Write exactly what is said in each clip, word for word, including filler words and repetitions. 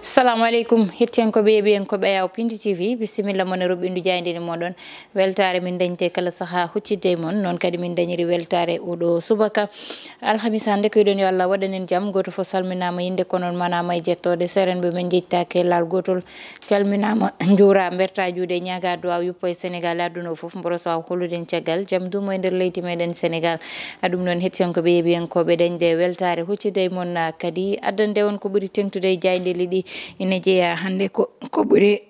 Assalamu aleykum, hettiyankooɓe e yeeɓiyankooɓe Yaw Pindi T V, bisimilla mon e roɓɓindu jaaynde ni moɗon. Weltaare min dañte kala saha huccitde e mon, noon kadi min dañiri weltaare oɗo subaka. Alhamis hannde ko yiɗon yo Allah waɗan en jam, gooto fof salminaama innde kono on manama e jettode, seren ɓe men jejtake laal gootol, calminaama, njuura, mberta juuɗe, ñaaga duwaw yuppo e Sénégal e aduna o fof, mboro saw holluɗen caggal jam duumo e nder leydi meɗen Sénégal. A ɗum noon hettiyankooɓe yeeɓiyankooɓe dañde weltaare huccitde e mon, ah, kadi addande on ko ɓuri teŋtude e jaaynde liɗi ina jeeya hannde ko, ko ɓuri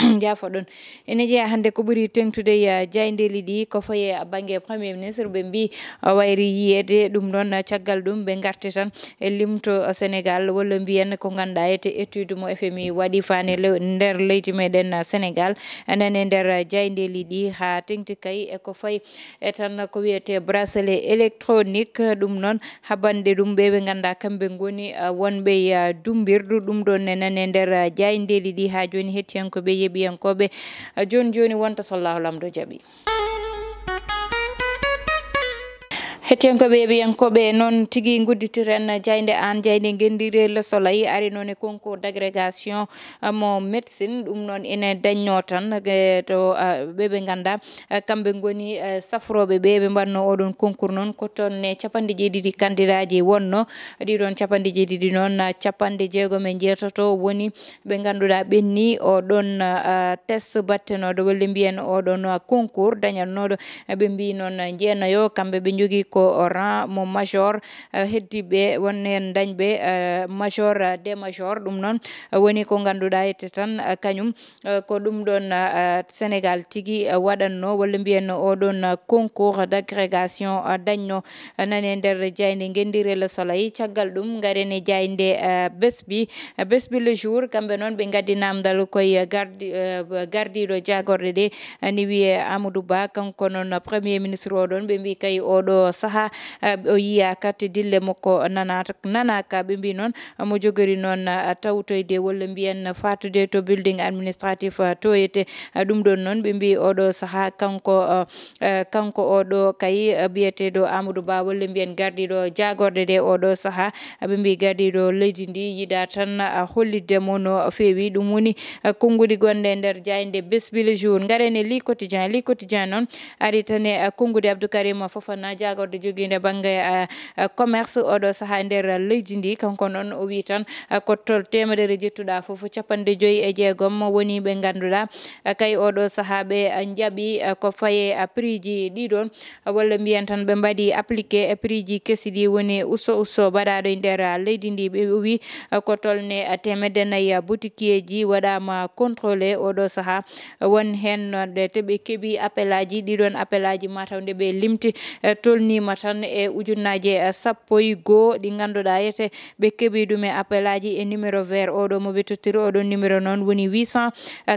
jaafoɗon. Ene jeyaa hannde ko ɓuri teŋtude e, ah, jaayndeeli ɗi ko faye, ah, bannge Premier Ministre. Ɓe mbii, ah, wayri yiyeede ɗum ɗoon, ah, caggal ɗum ɓe ngarti tan e limto, ah, Sénégal, walla mbiyen ko ngannduɗaa ete étude mo F M I waɗi faane le-, nder leydi meɗen, ah, Sénégal. Nane nder, ah, jaayndeeli ɗi haa teŋti kay e ko fayi e tan ko wiyetee bracelet électronique. Ɗum noon haɓanɗe ɗum ɓe ɓe ngannduɗaa kamɓe ngoni, ah, wonɓe, ah, dummbirdu. Ɗum ɗoon ne nane nder, ah, jaayndeeli ɗi haa jooni hettiyankooɓe yeeɓiyankooɓe. Ah, jooni jooni wonta so Allahu Laamɗo jaɓi. Hettiyankooɓe yeeɓiyankooɓe, noon tigi ngudditiren jaaynde an, jaaynde ngenndire Le Soleil ari noon e concours d'agrégation, ah, mo médecine. Ɗum noon ene dañnoo tan, eh, to, ah, ɓe ɓe ngannduɗaa, eh, kamɓe ngoni, eh, safrooɓe ɓe ɓe mbaɗnoo oɗon concours noon ko toon ne capanɗe jeeɗiɗi kandidaaji wonno. Ɗiɗon capanɗe jeeɗiɗi noon, ah, capanɗe jeegom e jeetato woni ɓe ngannduɗaa ɓenni oɗon, ah, test battenooɗo walla mbiyen oɗon, ah, concours dañatnooɗo. Ɓe mbii noon jeenayo kamɓe ɓe njogii ko rang mo major, ah, heddiiɓe won heen dañɓe, ah, major, ah, de major. Ɗum noon, ah, woni ko ngannduɗaa ete tan, ah, kañum, ah, ko ɗum ɗoon, ah, Sénégal tigi, ah, waɗatnoo walla mbiyen oɗon, ah, concours d'agrégation, ah, dañnoo, ah, nane nder jaaynde ngenndire Le Soleil. Caggal ɗum ngaren e jaaynde, ah, bés bi, ah, bés bi Le Jour, kamɓe noon ɓe ngaddi naamndal koye gardi-, ah, gardiiɗo jaagorɗe ɗe, ah, ni wiyee Amadou Ba, kanko noon Premier Ministre oɗon, ɓe mbii kay oɗo saha, ah, o yiyaa kate dille makko nanaata, nanaaka. Ɓe mbii noon, ah, mo jogori noon, ah, tawtoyde walla mbiyen faatude to building administratif, ah, toyete. Ah, ɗum ɗoon noon ɓe mbii oɗo saha kanko, ah, ah, kanko oɗo kay, ah, biyeteeɗo Amadou Ba walla mbiyen gardiiɗo jaagorɗe ɗe oɗo saha, ah, ɓe mbii gardiiɗo leydi ndi yiɗa tan, ah, hollitde mo no feewi. Ɗum woni, ah, konnguɗi gonɗe e nder jaaynde bés bi Le Jour. Ngaren e Le Quotidien. Le Quotidien noon ari tan e, ah, konnguɗi Abdou Karim Fofana, jaagorɗe jogiinde bannge, ah, ah, commerce oɗo saha e nder leydi ndi. Kanko noon o wii tan, ah, ko tol teemedere jettuɗaa fof, capanɗe joyi e jeegom woni ɓe ngannduɗaa, ah, kay oɗo saha ɓe, ah, njaɓi, ah, ko faye, ah, prix ji ɗiɗon, ah, walla mbiyen tan ɓe mbaɗi appliqué e prix ji kesi ɗi woni usto usto baɗaaɗo e nder, ah, leydi ndi. Ɓe o wii, ah, ko tolne, ah, teemedde nayi, ah, boutiquier ji waɗaama contrôlé oɗo saha. Won heen noon ɗe te ɓe keɓi appel aji, ɗiɗon appel aji mataw nde ɓe limti, eh, tolniima tan e ujunnaaje, eh, sappo e goo ɗi ngannduɗaa ete ɓe keɓi ɗum e appel aji e numéro vert oɗo mo ɓe tottiri. Oɗon numéro noon woni huit cent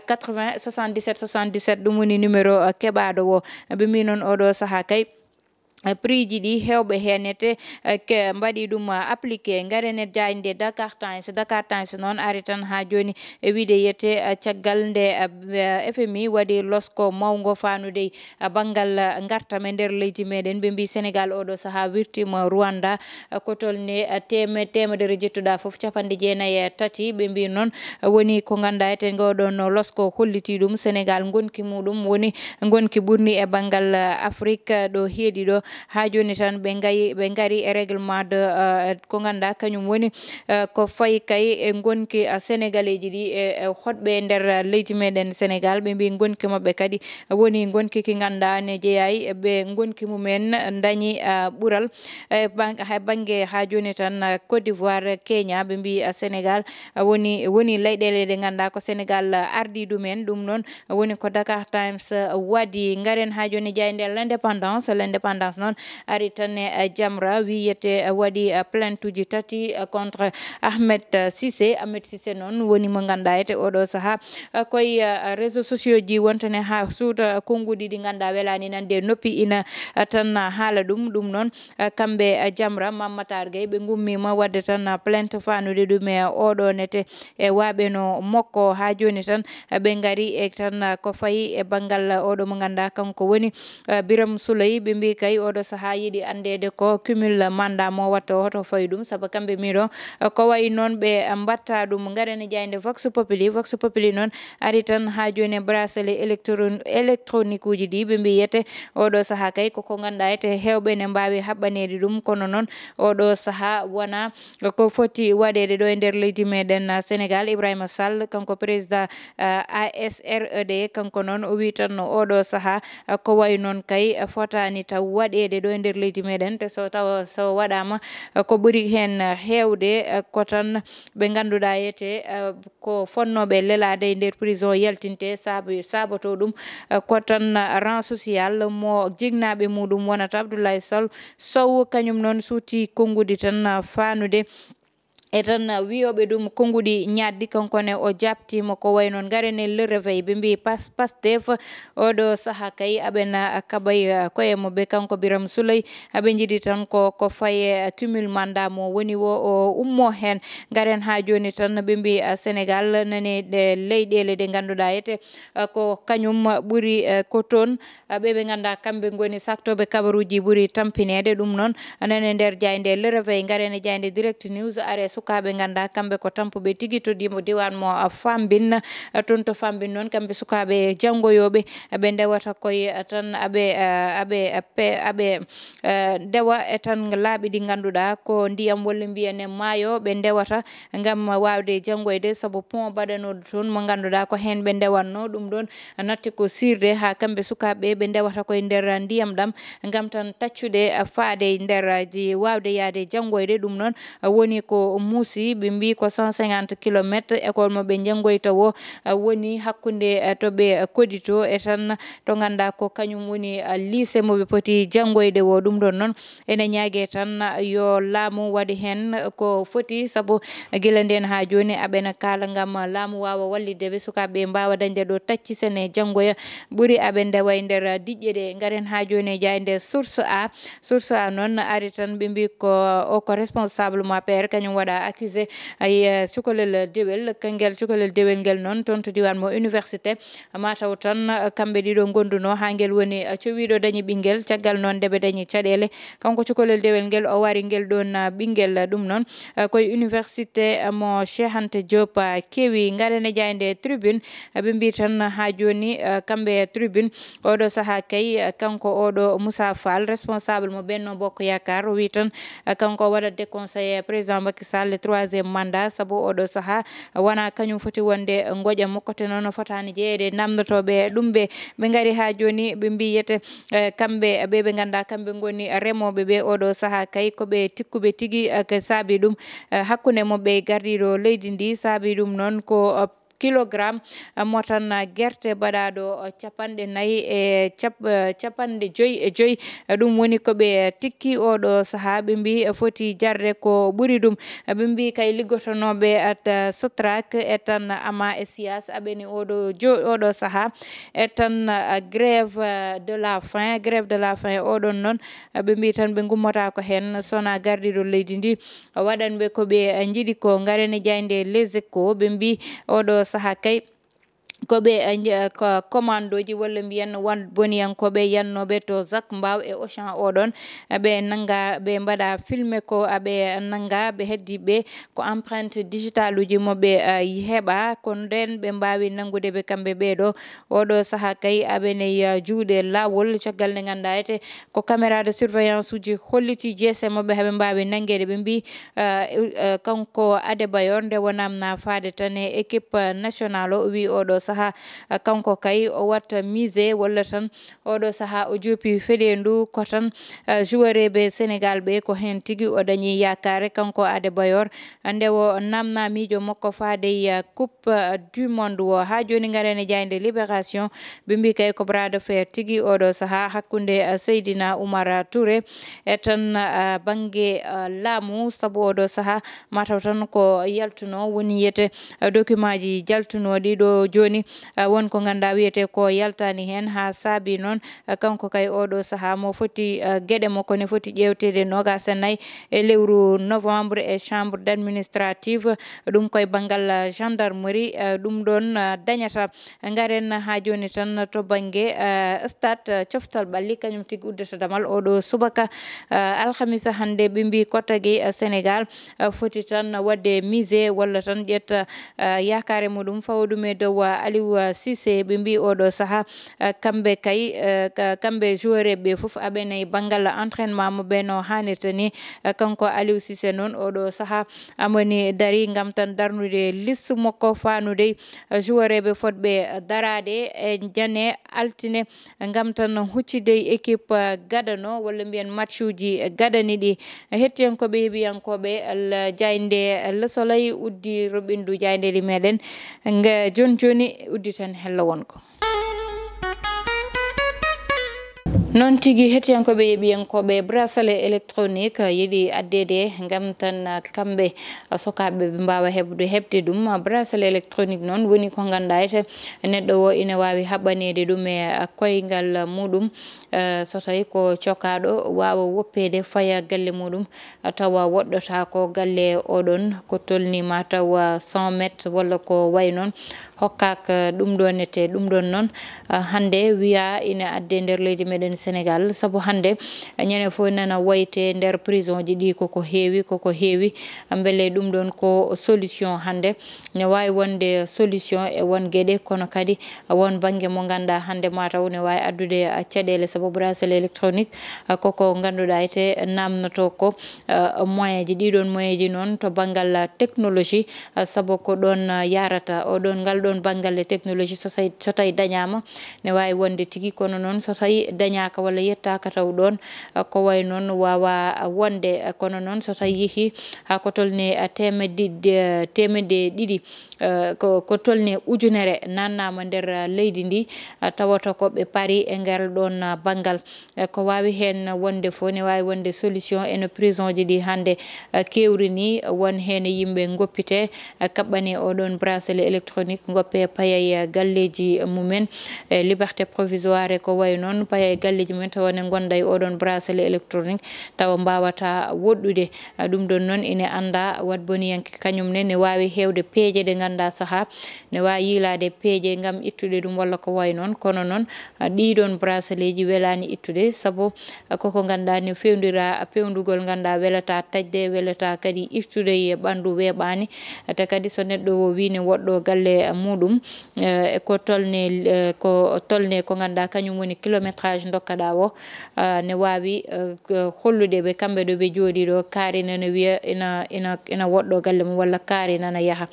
quatre-vingts soixante-dix-sept soixante-dix-sept, ɗum woni numéro, eh, keɓaaɗo o. Ɓe mbii noon oɗo saha kay, eh, prix ji ɗi heewɓe heen ete, eh, ke mbaɗi ɗum, eh, appliqué. Ngaren e jaaynde Dakar Times. Dakar Times noon ari tan haa jooni e wiide yete, eh, caggal nde, eh, F M I waɗi losko mawngo faanude, eh, banngal, eh, ngartam e nder leydi meɗen. Ɓe mbii Sénégal oɗo saha wirtiima Rwanda, eh, ko tolni, eh, teme-, teemedere jettuɗaa fof capanɗe jeenayi e tati. Ɓe mbii noon, eh, woni ko ngannduɗaa ete ngoɗon losko holliti ɗum Sénégal ngonki muɗum woni ngonki ɓurni e banngal, eh, Afrique, eh, ɗo heedi ɗo. Haa jooni tan ɓe ngayi, ɓe ngari e règlement de, eh, ko ngannduɗaa kañum woni, eh, ko fayi kay e ngonki, eh, Sénégalais ji ɗi e, e hoɗɓe e nder, eh, leydi meɗen Sénégal. Ɓe mbii ngonki maɓɓe kadi woni ngonki ki ngannduɗaa ne jeyaay ɓe ngonki mumen dañi, eh, ɓural. E ban-, ha bannge haa jooni tan, eh, Côte d'Ivoire, Kenya, ɓe mbii, eh, Sénégal, eh, woni, woni leyɗeele ɗe ngannduɗaa ko Sénégal, eh, ardii ɗumen. Ɗum noon woni ko Dakar Times, eh, waɗi. Ngaren haa jooni jaaynde L'Indépendance. L'Indépendance noon ari tan e, eh, Jamra wiyete, eh, waɗi, eh, plainte uji tati, eh, contre Ahmed, eh, Cissé. Ahmed Cissé noon woni mo ngannduɗaa ete oɗo saha, eh, koye, eh, réseaux sociaux ji wontene haa suuta konnguɗi ɗi ngannduɗaa welaani nande noppi ina, eh, tan haala ɗum. Ɗum noon, eh, kamɓe, eh, Jamra Mame Matar Gueye ɓe ngummiima waɗde tan, eh, plainte faanude ɗum e oɗo nete e waaɓe no makko. Haa jooni tan, eh, ɓe ngari e tan, eh, ko fayi e banngal, eh, oɗo mo ngannduɗaa kanko woni, eh, Birame Souleye. Ɓe mbii kay oɗo sahaa yiɗi anndeede ko cumul mandat mo watta, hoto fawi ɗum, sabu kamɓe miɗo ko wayi noon ɓe mbatta ɗum. Ngaren e jaaynde Vox Populi. Vox Populi noon ari tan haa jooni e bracelet électron-, électronique uji ɗi ɓe mbiyete oɗo sahaa kay koko ngannduɗaa ete heewɓe ne mbaawi haɓɓaneede ɗum, kono noon oɗo sahaa wona ko foti waɗeede ɗo e nder leydi meɗen, uh, Sénégal. Ibrahima Sall, kanko président, uh, A S R E D, kanko noon o wi tan no oɗo sahaa, uh, ko wayi noon kay, uh, fotaani taw waɗeede ɗo e nder leydi meɗen, te so tawa so waɗaama, uh, ko ɓuri heen, uh, heewde, uh, ko tan ɓe ngannduɗaa ete, uh, ko fonnooɓe lelaade e nder prison yaltinte, saabu, saboto ɗum, uh, ko tan, uh, rang social mo jignaaɓe muɗum wonata Abdoulaye Sall Sow, kañum noon suuti konngudi tan, uh, faanude e tan wiyooɓe ɗum konnguɗi ñaaddi, kanko ne o jaabtiima ko wayi noon. Ngaren e Le Réveil, ɓe mbiyi Pas-, Pastef oɗo sahaa kay aɓena kaɓay, uh, koye maɓɓe, kanko Birame Souleye, aɓe njiɗi tan ko, ko faye, uh, cumul mandat mo woni wo o ummo heen. Ngaren haa jooni tan ɓe mbiyi, uh, Sénégal nani ɗe leyɗeele ɗe ngannduɗaa ete, uh, ko kañum ɓuri, uh, ko toon Uh, ɓe ɓe ngannduɗaa kamɓe ngoni saktooɓe kabaruuji ɓuri tampineede. Ɗum noon, nane nder jaaynde Le Réveil, ngaren e jaaynde Direct News, are sukaaɓe ngannduɗaa kamɓe ko tampuɓe tigi to dimo-, diiwaan mo, uh, Fambin. Uh, toon to Fambin noon, kamɓe sukaaɓe janngoyooɓe, uh, ɓe ndewata koye, uh, tan aɓe, uh, aɓe, uh, pe-, aɓe, uh, ndewa e tan laabi ɗi ngannduɗaa ko ndiyam walla mbiyen e maayo ɓe ndewata ngam waawde janngoyde, sabu pont baɗanooɗo toon mo ngannduɗaa ko heen ɓe ndewatno. Ɗum ɗoon natti ko siirde haa kamɓe sukaaɓe ɓe ndewata koye nder ndiyam ɗam ngam tan taccude, uh, faade e nder, uh, di waawde yahde janngoyde. Ɗum noon, uh, woni ko muusi, ɓe mbii ko cent cinquante kilomètres école mo ɓe njanngoyta wo, uh, woni hakkunde, uh, to ɓe, uh, kodito e tan to ngannduɗaa ko kañum woni, uh, lycée mo ɓe poti janngoyde wo. Ɗum ɗoon noon ene ñaagee tan yo laamu waɗ heen ko foti, sabu gila ndeen haa jooni aɓena kaala ngam laamu waawa wallitde ɓe, sukaaɓe ɓe mbaawa dañde ɗo tacci sene janngoya ɓuri aɓe ndewa e nder diƴƴe ɗe. Ngaren haa jooni e jaaynde Source A. Source A noon ari tan ɓe mbii ko o ko responsable mo A P R, kañum waɗa accusé ay, eh, cukalel dewel. Ngel cukalel dewel ngel noon toon to diiwaan mo université Mataw tan, eh, kamɓe ɗiɗo ngondunoo haa ngel woni, eh, cowiiɗo dañi ɓinngel. Caggal noon nde ɓe dañi caɗeele, kanko cukalel dewel ngel o wari ngel ɗoon, eh, ɓinngel. Ɗum noon, eh, koye université, eh, mo Cheikh Anta Diop, eh, kewi. Ngaren e jaaynde Tribune, eh, ɓe mbii tan haa jooni, eh, kamɓe Tribune, oɗo sahaa kay, eh, kanko oɗo Moussa Fall, responsable mo Benno Bokk Yaakaar, o wii tan, eh, kanko o waɗat déconseillé président Macky Sall e troisième mandat, sabu oɗo sahaa wonaa kañum foti wonde ngoƴa makko, te noon o fotaani jeyeede e namndotooɓe ɗum ɓe. Ɓe ngari haa jooni, ɓe mbiyete, eh, kamɓe, ɓe ɓe ngannduɗaa kamɓe ngoni remooɓe ɓe oɗo sahaa kay, ko ɓe tikkuɓe tigi, eh, ko saabi ɗum, eh, hakkunde maɓɓe e gardiiɗo leydi ndi. Saabi ɗum noon ko, eh, kilogramme, eh, mo tan, eh, gerte baɗaaɗo, eh, capanɗe nayi e cap-, eh, capanɗe joyi e joyi. Eh, ɗum woni ko ɓe tikki oɗo sahaa, ɓe mbii, eh, foti jarde ko ɓuri ɗum. Eh, ɓe mbii kay liggotonooɓe at, eh, Sotrac e tan Ama e Sias aɓeni oɗo jo-, oɗo sahaa e tan, eh, grève, eh, de la faim, grève de la faim oɗon noon, eh, ɓe mbii tan ɓe ngummotaako heen sona gardiiɗo leydi ndi waɗan ɓe ko ɓe, eh, njiɗi ko. Ngaren e jaaynde Les Échos, ɓe mbii oɗo sahaa kay ko ɓe, eh, nje-, eh, ko commandooji walla mbiyen wan-, boniyankooɓe yannooɓe to Zac Mbao e Auchan oɗon, eh, ɓe nannga, ɓe mbaɗa filmé ko, eh, ɓe nannga, ɓe heddi ɓe ko empreinte digital uji mo ɓe, eh, heɓa, ko ndeen ɓe mbaawi nanngude ɓe kamɓe ɓee ɗo. Oɗo sahaa kay aɓene, eh, juuɗe laawol, caggal nde ngannduɗaa ete ko caméra de surveillance uji holliti G S M maɓɓe haɓe mbaawi nanngeede. Ɓe mbii, eh, eh, kanko Adebayor nde wonamna faade tan e équipe, eh, national o, o wii oɗo sahaa, eh, kanko kay o watta mise walla tan oɗo sahaa o joopi feɗeendu ko tan, eh, joueur ɓe Sénégal ɓe ko heen tigi o dañi yaakaare kanko Adebayor. Nde o namna miijo makko faade e, eh, Coupe, eh, du Monde o. Haa jooni ngaren e jaaynde Libération, ɓe mbii kay ko bras de fer tigi oɗo sahaa hakkunde, eh, Seydina Oumar Touré e tan, eh, bannge, eh, laamu, sabu oɗo sahaa mataw tan ko yaltuno woni yete, eh, document ji jaltunooɗi ɗo jooni. Ah, won ko ngannduɗaa wiyetee ko yaltaani heen, haa saabii noon, ah, kanko kay ooɗoo sahaa mo foti, ah, geɗe makko ne foti ƴeewteede noogaas e nayi e lewru novembre e chambre d'administrative, ɗum koye banngal, ah, gendarmerie, ah, ɗum ɗoon, ah, dañata. Ngaren haa jooni tan to bannge, ah, stade, ah, coftal ɓalli, kañum tigi uddata damal ooɗoo subaka, ah, alhamisa hannde, ɓe mbii Kottage, ah, Sénégal, ah, foti tan waɗde misé walla tan ƴetta, ah, yaakaare muɗum fawa ɗum e dow, ah, Aliou, ah, Cissé. Ɓe mbii ooɗoo sahaa, ah, kamɓe kay, ah, ka-, kamɓe joueur ɓe fof aɓenay banngal entraînement mo ɓe no haanirta ni. Ah, kanko Aliou Cissé noon ooɗoo sahaa amoni darii ngam tan darnude liste makko faanude, ah, joueur ɓe fotɓe daraade e jannde altine ngam tan huccitde e équipe, ah, gadano, walla mbiyen matchuuji gadani ɗi. Hettiyankooɓe, heɓiyankooɓe, al-, jaaynde Le Soleil uddi roɓindu jaayndeeli meɗen. Nga jooni jooni udditan hello wonko. Noon tigi, hettiyankooɓe, heɓiyankooɓe, bracelet électronique yiɗi addeede ngam tan, ah, kamɓe, ah, sukaaɓe ɓe mbaawa heɓde, heɓde ɗum. Ah, bracelet électronique noon woni ko ngannduɗaa ete neɗɗo o ina waawi haɓɓaneede ɗum e, ah, koyngal muɗum, eh, so tawi ko cokaaɗo, waawa woppeede, faya galle muɗum, ah, tawa woɗɗotaako galle oɗon ko tolni mataw cent mètres walla ko wayi noon, hokkaaka ɗum ɗoon ete. Ɗum ɗoon noon, ah, hannde wiyaa ina adde nder leydi meɗen Sénégal, sabu hannde ñande fof nana woyte nder prison ji ɗi koko heewi, koko heewi. Mbele ɗum ɗoon ko solution hannde? Ne waawi wonde solution e won geɗe, kono kadi won bannge mo ngannduɗaa hannde mataw ne waawi addude, ah, caɗeele, sabu bracelet électronique, ah, koko ngannduɗaa ete naamnotoo ko, ah, moyen ji. Ɗiɗoon moyen ji noon to banngal, ah, technologie, ah, sabu ko ɗoon, ah, yarata o ɗoon, ngal ɗoon banngal e technologie so tawi, so tawi dañaama, ne waawi wonde tigi, kono noon so tawi dañaaka walla yettaaka taw ɗoon, ah, ko wayi noon waawaa wonde. Ah, kono noon so tawi yehii haa ko tolni, ah, teemedde, ah, teemedde ɗiɗi, ah, ko, ko tolni ujunere naannaama nder, ah, leydi ndi, ah, tawata ko ɓe parii e ngal ɗoon, ah, banngal. Eh, ko waawi heen wonde fof, ne waawi wonde solution e no prison ji ɗi hannde, eh, keewri ni, won heen e yimɓe ngoppitee, eh, kaɓɓanee oɗoon bracelet électronique, ngoppee payay, eh, galleeji mumen, eh, liberté provisoire e ko wayi noon, payay galleeji mumen tawa ne ngonda e oɗoon bracelet électronique, tawa mbaawataa woɗɗude. Eh, ɗum ɗoon noon ine anndaa, wat boniyanke kañum ne, ne waawi heewde peeje ɗe nganndaa sahaa, ne waawi yiilaade peeje ngam ittude ɗum walla ko wayi noon, kono noon, ah, ɗii ɗoon braceleeji welaani ittude, sabu, ah, koko ngannduɗaa ne fewndiraa, ah, pewnndugol ngannduɗaa welataa taƴde, welataa kadi irtude e ɓanndu weeɓaani. Te kadi so neɗɗo o wii ne woɗɗoo galle, ah, muɗum, eh, e ko tolne, eh, ko tolne ko ngannduɗaa kañum woni kilométrage ndokkaɗaa o, ah, ne waawi, eh, ko hollude ɓe kamɓe ɗo ɓe jooɗii ɗo, kaari nana wiya ina, ina, ina woɗɗoo galle mum walla kaari nana yaha.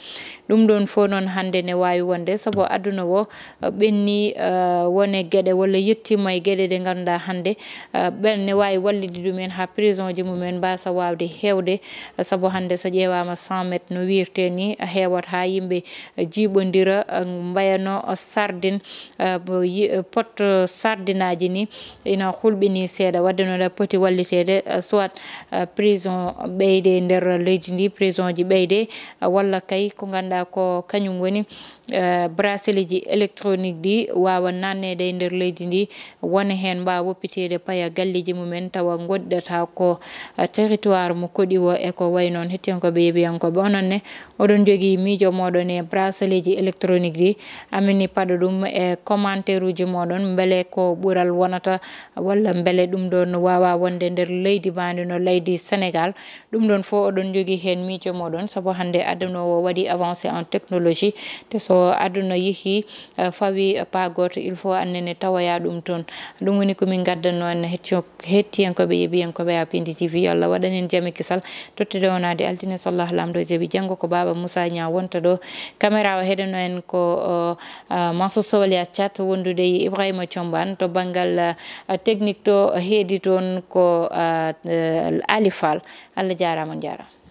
Ɗum ɗoon fof noon hannde ne waawi wonde, sabu aduna o, eh, ɓenni, eh, wone geɗe walla yettiima e geɗe ɗe ngannduɗaa hannde, eh, ɓen ne waawi wallitde ɗum en haa prison ji mum en mbaasa waawde heewde, eh, sabu hannde so ƴeewaama cent mètres no wiirtee ni, eh, heewat haa yimɓe, eh, jiiɓondira, eh, mbayano, eh, sardine, eh, bo yi-, eh, pot, eh, sardinaaji ni ina hulɓinii seeɗa. Waɗde noon aɗa poti walliteede, eh, soit, eh, prison ɓeyde nder leydi ndi, prison ji ɓeyde, eh, walla kay ko ngannduɗaa ko kañum woni, eh, bracelet ji électronique ɗi waawa naatneede e nder leydi ndi, wona heen mbaawa woppiteede paya galleeji mum en tawa ngoɗɗata ko, eh, territoire mo koɗi o e ko wayi noon. Hettiyankooɓe, yeeɓiyankooɓe, onon ne oɗon njogii miijo mooɗon e bracelet ji électronique ɗi, amen ni paɗo ɗum e commentaire uji mooɗon, mbele ko ɓural wonata walla mbele ɗum ɗoon waawaa wonde nder leydi ma ndi no leydi Sénégal. Ɗum ɗoon fof oɗon njogii heen miijo mooɗon, sabu hannde aduna o waɗi avancé en technologie, te so aduna yehii, eh, fawi, eh, pas gooto, il faut annene tawoyaa ɗum toon. Ɗum woni ko min ngaddanno en hettiyo-, hettiyankooɓe, yeeɓiyankooɓe A P N D T V. Yo Allah waɗan en jam e kisal. Tottude wonaade altine, so Allah laamɗo jaɓi, janngo ko Baaba Moussa Niang wonta ɗo. Caméra o heɗeno en ko, o, ah, Mansour Sow alias Thiat, wondude e Ibrahima Thiombane. To banngal, ah, technique to heedi toon ko, ah, eh, Ali Fall. Allah jaaraama, on njaaraama.